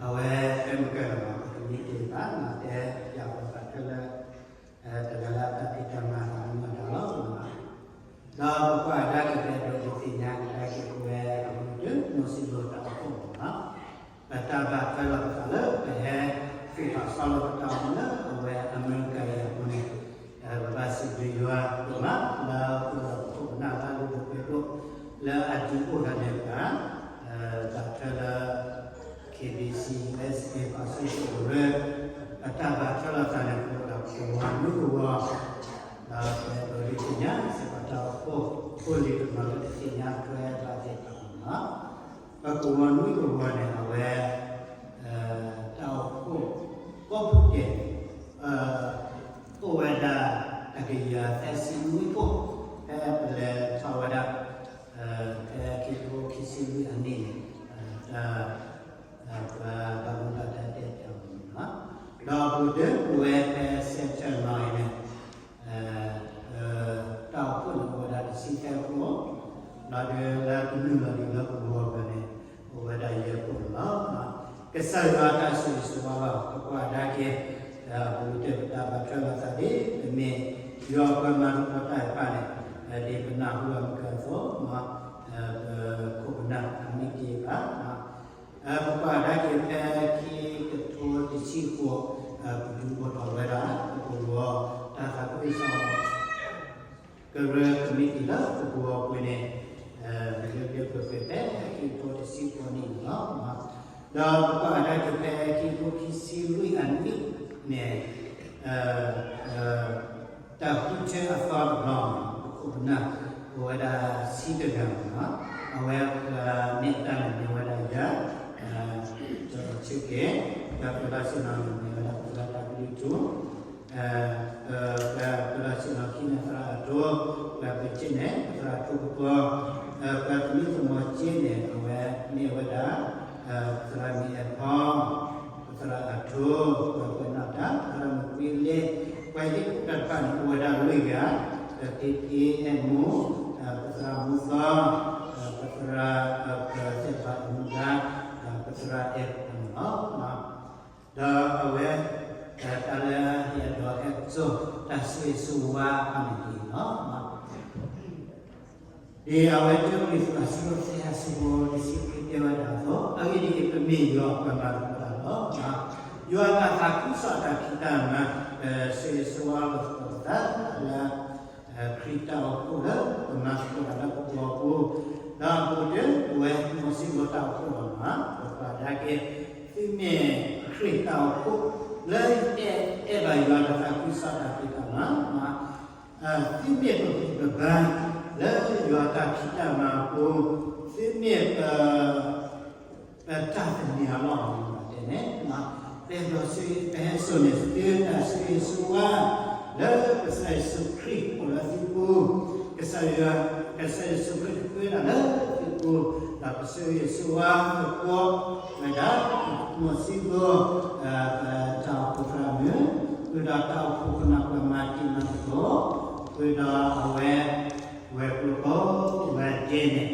အဝဲတဲမုၢ်ကဲလီၤမး ပကမံတ့ၢ်ဘၣ် တဲပၠးပှၤဘၣ်ထွဲလၢ တဂၤလၢအတၢ်ဖံးတၢ်မၤအသးမ့ၢ်မတၤလီၤ. ဒီးပကွၢ်ကဒါက့ၤပအဲၣ်ဒိးဒုးသ့ၣ်ညါကဒါက့ၤပဝဲအပူၤဒုး မိၢ်စံၣ်လိၤတၢ်အိၣ်ဖှိၣ်မ့ၢ်နီၤ ပတၢ်ဘၣ်ထွဲလိာ်ပသးလၢပဟဲ ဃ့ၢ်ပာ်စီလီၤပတၢ်အိၣ်မူလၢအမဲရကၤအံၤအပူၤန့ၣ် ပဘၣ်စံးဘျုးယွၤဒိၣ်မး လၢပခိၣ်ပနၢ်လၢအလုၢ်ဒိၣ်ပှ့ၤဒိၣ် လၢအဒုးအိၣ်ထီၣ်န့ၢ်ပှၤ ဘၣ်ထွဲလၢ KBC USA ပှၤစိစ့ၣ်ကရၢ အတၢ်ဘၣ်ထွဲလိာ်သးန့ၣ် ကအိၣ်ဒီးကဝီၤနွံကဝီၤ ဒီးပအဲၣ်ဒိးဒုးသ့ၣ်ညါ စ့ၢ်ကီးတၢ်အိၣ်ဖှိၣ်ဖိလံၤ ကနီၤလၢတသ့ၣ်ညါထွဲဘၣ်သ့ၣ်တဖၣ်န့ၣ်လီၤ. ပကဝီၤနွံကဝီၤန့ၣ် အဝဲ တၢ်အိၣ်ဖှိၣ်ကိးပူၤကဲ အိၣ်ဝဲဒၣ် တကယၤသၢဆံနွံဖှိၣ် ဖဲပလဲၤထီၣ်ဝဲဒၣ် ဖဲခံကထိခံဆံလွံၢ်အနံၣ်န့ၣ် တၢ် ပှၤဘၣ်မူဘၣ်ဒါတဲပၠးအီၤန့ၣ်လီၤ. ဒီးပကဒၢပဝဲဖဲ center နီၤအံၤန့ၣ် တၢ်အိၣ်ဖှိၣ်န့ၣ်အိၣ်ဝဲဒၣ်တဆံသၢဖှိၣ် ဒီးလၢတနုာ်လီၤဒံးလၢပဂီၢ်ပူၤန့ၣ် အိၣ်ဝဲဒၣ်ယဲၢ်ဖှိၣ်န့ၣ်လီၤ. ကစၢ်ယွၤအတၢ်ဆိၣ်ဂ့ၤဆိၣ်ဝါလီၤ ပကွၢ်ကဒါက့ၤ ပကတဲပတၢ်ဘၣ်ထွဲလိာ်သးဒ် ပမ့ၢ်ယွၤအပှၤမၤသကိးတၢ်တဖၣ်န့ၣ် ဒ်ပနၢ်ဟူအမုၢ်ကၢအသိး ပခိၣ်ပနၢ်အမံၤတ့ၢ်ဘၣ် ပကွၢ်ကဒါက့ၤဖဲခံကထိတဆံဃိး ပဒုးအိၣ်ထီၣ်ဝဲဒၣ် ပကဝီၤတၢ်သးခုကစီၣ် ကရၢကမံးတံာ်လၢပကဝီၤပူၤန့ၣ် လၢလၢပှဲၤပှဲၤဖဲခံကထိတဆံဃိးနံၣ်န့ၣ်လီၤ. ဒီးပကွၢ်ကဒါက့ၤဖဲခံကထိခံဆံလွံၢ်အနံၣ်န့ၣ် တၢ်ဃုထၢအသီတဘျီန့ၣ် ပခိၣ်ပနၢ် အိၣ်ဝဲဒၣ်ဆံတဂၤန့ၣ်လီၤ. အဝဲပှၤန့ၢ်တၢ်န့ၣ်မ့ၢ်ဝဲဒၣ်ယၤ ကၠီၤဆ့က့ၤ ပှၤပၢၤလီၢ်ဆ့ၣ်နီၤန့ၣ်မ့ၢ်ဝဲဒၣ်ပသရၣ်တၢ်ကလုၢ်ထူ ပှၤပၢၤလီၢ်ဆ့ၣ်နီၤခံန့ၣ်သရၣ်အဒိ ပှၤပၢၤဆ့ၣ်န့ၣ် သရၣ်ထူကပီၤ ပှၤသမံသမိးက့န့ၣ် အဝဲမ့ၢ်ဝဲဒၣ် သရၣ်မံၤအဲၣ်ဖီ ပသရၣ်အဒိ ပှၤပၢၤနီၣ်တၢ် သရၣ်မုၣ်ကွံလ့ ပှၤဟ့ၣ်ကူၣ်တၢ်တဖၣ်န့ၣ် အိၣ်ဝဲဒၣ်လွံၢ်ဂၤ ပသ့က့အဲၣ်မူ ပသရၣ်မူသီ ပသရၣ် ပသ့ၣ်တဖၣ်အမူဒါ ပသရၣ်အဲၣ်ပှၤန့ၣ်လီၤ. ဒီးအဝဲ တၢ်လၢယအဲၣ်ဒိးဟဲစိာ် တၢ်ဆိၣ်ဂ့ၤဆိၣ်ဝါအါန့ၣ်တက့ၢ်လီၤ. ဒ်အဝဲတၢ်ကလုၢ်သရၣ်စံးထီၣ်ပတြၢၤအဆၢဖိတဆံခွံတဲဝဲဒၣ်အသိး အဂ့ၢ်ဒ်အံၤ, ပမ့ၢ်ယွၤအပှၤမၤသကိးတၢ်လီၤ. ယွၤအတၢ်သးခုကစီၣ်တၢ်ဖံးတၢ်မၤ ပဆိၣ်ဂ့ၤဆိၣ်ဝါလိာ်သကိးပသးလၢ ခရံာ်တၢ်အိၣ်ဖှိၣ်လၢပမၤသကိးတၢ်လၢပဂီၢ်ပူၤ, ဒီးအပူၤဒၢပဝဲမိၢ်စံၣ်လိၤတၢ်အိၣ်ဖှိၣ်လီၤမး, ပကွၢ်ကဒါက့ၤ သုမ့ၢ်ခရံာ်တၢ်အိၣ်ဖှိၣ် လၢအဲၣ်ဘၣ်ယွၤတၢ်သးခုကစီၣ်တၢ်ဖံးတၢ်မၤ သုမ့ၢ်ပဂံၢ်ပဘါ လၢယွၤတၢ်ဖံးတၢ်မၤအပူၤ, သုမ့ၢ်ပ ပတၢ်သန့ၤအလီၢ်အမူအတဲန့ၣ်, ပအဲၣ်ဒိးပဟဲစိာ်န့ၢ်သုတၢ်ဆိၣ်ဂ့ၤဆိၣ်ဝါ လၢကစၢ်ယ့ၣ်ၡူးခရံာ်အိၣ်လၢသုပူၤ, ကစၢ်ယွၤ ကစၢ်ယ့ၣ်ၡူးခရံာ်တဃုဝဲဒၣ်လၢသုပူၤ, ဒီးပဆိၣ်ဂ့ၤဆိၣ်ဝါသကိးဝဲဒၣ် မိၢ်စံၣ်လိၤ တၢ်အိၣ်ဖှိၣ်သရၣ်မုၣ်, ဃုာ်ဒီးတၢ်အိၣ်ဖှိၣ်ပနၢ်ပှၤမၤတံၤမၤသကိး, ဃုာ်ဒီးအဝဲ ဝဲၤကျိၤကိးဝဲၤဒဲးန့ၣ်,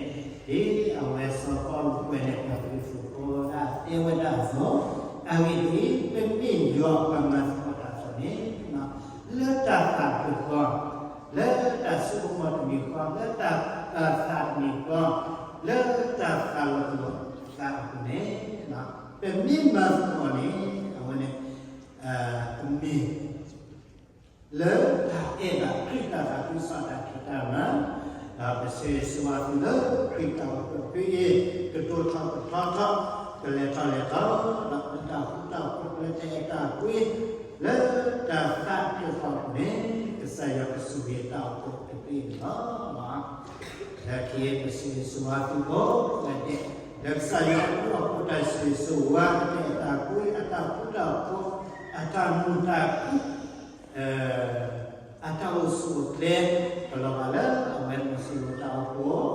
ဒ်အဝဲစီၤပီလူးကွဲးန့ၢ်ပှၤကရံၣ်သူးဖိဒၣ်တဲဝဲဒၣ်အသိး, အဂ့ၢ်ဒ်အံၤ, ပမ့ၢ်ယွၤအပှၤမၤသကိးတၢ်အသိးန့ၣ်, လၢတၢ်သးတမံၤဃီ, လၢတၢ်ဆိကမိၣ်တမံၤဃီ, လၢတၢ်သးတမံၤဃီ, လၢတၢ်သးလီၤပလိာ်သးအပူၤန့ၣ်, ပမ့ၢ်မၤသကိးန့ၣ်, အဝဲန့ၣ် ပမ့ၢ် လၢတၢ်အဲၣ်ဘၣ်ခရံာ်တၢ်သးခုကစီၣ်တၢ်ဖံးတၢ်မၤ, ဒီးပဆိၣ်ဂ့ၤဆိၣ်ဝါသုလၢခရံာ်တၢ်အိၣ်ဖှိၣ်အပူၤအံၤ, ကတိၤထီၣ်ကထီထီၣ်, ကလဲၤထီၣ်လဲၤထီ, ဒီးပတၢ်ဃူတၢ်ဖိး ပတၢ်အဲၣ်တၢ်ကွံ, လၢတၢ်သးတဖၣ်အပူၤန့ၣ်, ကစၢ်ယွၤကဆိၣ်ဂ့ၤတၢ်အိၣ်ဖှိၣ်တဖုအံၤန့ၣ်လီၤ. လၢခံပဆိၣ်ဂ့ၤဆိၣ်ဝါသုကိးဂၤဒဲး, လၢကစၢ်ယွၤအတၢ်အိၣ်ဖှိၣ်တၢ်ဆိၣ်ဂ့ၤဆိၣ်ဝါ အတၢ်အဲၣ်တၢ်ကွံ အတၢ်ဃူတၢ်ဖိး အတၢ်မုာ်တၢ်ခု အတၢ်အိၣ်ဆူၣ်အိၣ်ချ့ ကလီၤဘၣ်လၢအဝဲမိၢ်စံၣ်လိၤတၢ်အိၣ်ဖှိၣ်, ဃုာ်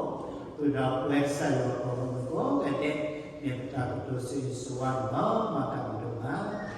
ဒီးပဝဲကစၢ်ယွၤအပှၤဂီၢ်မုၢ်ကိးဂၤဒဲး, မ့ၢ်ပတၢ်ကတိၤဆိၣ်ဂ့ၤဆိၣ်ဝါန့ၣ်လီၤ. မ်တၢ်ကတိၤမး